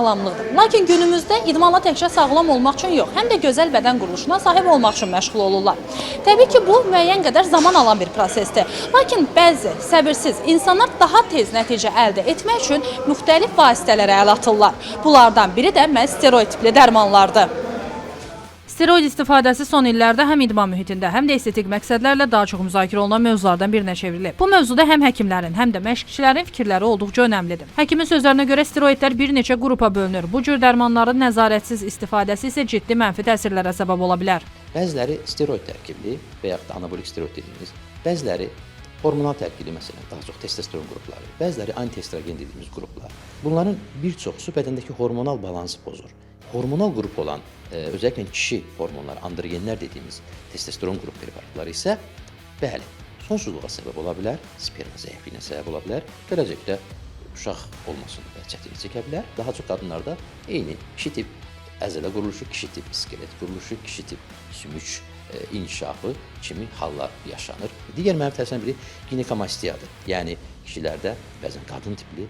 sağlamlıqdır. Lakin günümüzdə idmanla təkcə sağlam olmaq üçün yox, həm də gözəl bədən quruluşuna sahib olmaq üçün məşğul olurlar. Təbii ki, bu müəyyən qədər zaman alan bir prosesdir. Lakin bəzi səbirsiz insanlar daha tez nəticə əldə etmək üçün müxtəlif vasitələrə əl atırlar. Bunlardan biri də məhz steroid tipli dərmanlardır. Steroid istifadəsi son illərdə həm idman mühitində, həm də estetik məqsədlərlə daha çox müzakirə olunan mövzulardan birinə çevrilib. Bu mövzuda həm həkimlərin, həm də məşqçilərin fikirləri olduqca önəmlidir. Həkimin sözlərinə görə steroidlər bir neçə qrupa bölünür. Bu cür dərmanların nəzarətsiz istifadəsi isə ciddi mənfi təsirlərə səbəb ola bilər. Bəziləri steroid tərkibli və yaxud da anabolik steroid dediyimiz, bəziləri hormonal tərkibli, məsələn, daha çox testosteron qrupları, bəziləri antiestrogen dediyimiz qruplar. Bunların bir çoxu bədəndəki hormonal balansı pozur. Hormonal qrup olan, özəlliklə kişi hormonları, androgenlər dediyimiz testosteron qrup preparatları isə, bəli, sonsuzluğa səbəb ola bilər, sperma zəifliyinə səbəb ola bilər, gələcəkdə uşaq olmasında çətinlik çəkə bilər. Daha çox qadınlarda eyni kişi tip əzələ quruluşu, kişi tip skelet quruluşu, kişi tip sümük inkişafı kimi hallar yaşanır. Digər mənfi təsirlərdən biri ginekomastiyadır. Yəni kişilərdə bəzən qadın tipli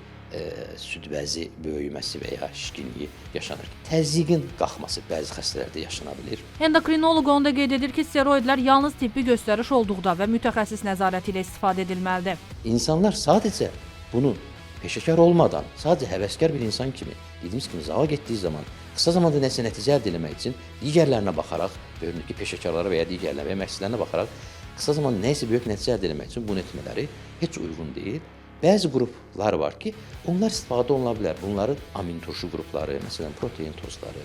süd vəzi böyüməsi və ya şişkinliyi yaşanır. Təzyiqin qalxması bəzi xəstələrdə yaşana bilir. Endokrinoloq onu da qeyd edir ki, steroidlər yalnız tibbi göstəriş olduqda və mütəxəssis nəzarəti ilə istifadə edilməlidir. İnsanlar sadəcə bunu peşəkar olmadan, sadəcə həvəskar bir insan kimi, dediyimiz kimi zala getdiyi zaman qısa zamanda nəsə nəticə əldə etmək üçün digərlərinə baxaraq, görünür ki, peşəkarlara və ya digərlərinə və ya məşqçilərinə baxaraq qısa zamanda nəsə böyük nəticə əldə etmək üçün bunu etmələri heç uyğun deyil. Bəzi qruplar var ki, onlar istifadə oluna bilər. Bunların amin turşu qrupları, məsələn, protein tozları,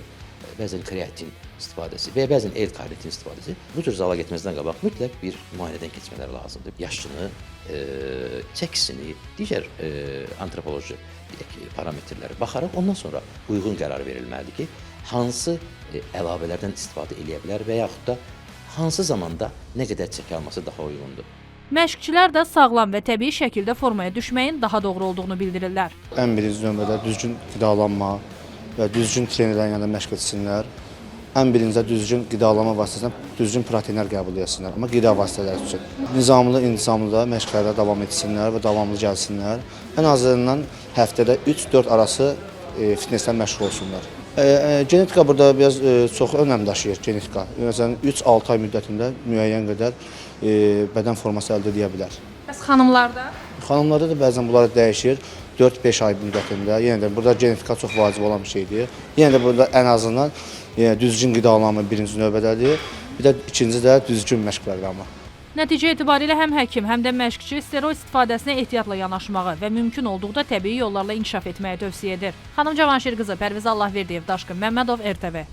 bəzən kreatin istifadəsi və ya bəzən L-karnitin istifadəsi. Bu cür zala getməzdən qabaq mütləq bir müayinədən keçmələri lazımdır. Yaşını, çəkisini, digər antropoloji deyək ki, parametrlərə baxaraq ondan sonra uyğun qərar verilməlidir ki, hansı əlavələrdən istifadə eləyə bilər və yaxud da hansı zamanda nə qədər çəki alması daha uyğundur. Məşqçilər də sağlam və təbii şəkildə formaya düşməyin daha doğru olduğunu bildirirlər. Ən birinci növbədə düzgün qidalanma və düzgün trenerlərin yanında məşq etsinlər. Ən birinci düzgün qidalanma vasitəsilə düzgün proteinlər qəbul etsinlər, amma qida vasitələri üçün. Nizamlı, intizamlı da məşqlərdə davam etsinlər və davamlı gəlsinlər. Ən azından həftədə 3-4 arası fitnesslə məşğul olsunlar. Genetika burada biraz çox önəm daşıyır, genetika. Məsələn, 3-6 ay müddətində müəyyən qədər bədən forması əldə edə bilər. Bəs xanımlarda? Xanımlarda da bəzən bunlar dəyişir. 4-5 ay müddətində. Yenə də burada genetika çox vacib olan bir şeydir. Yenə də burada ən azından düzgün qidalanma birinci növbədədir. Bir də ikinci də düzgün məşq proqramı. Nəticə etibarilə həm həkim, həm də məşqçi steroid istifadəsinə ehtiyatla yanaşmağı və mümkün olduqda təbii yollarla inkişaf etməyi tövsiyə edir. Xanım Cavanşir qızı, Pərviz Allahverdiyev, Daşqın Məmmədov, RTV.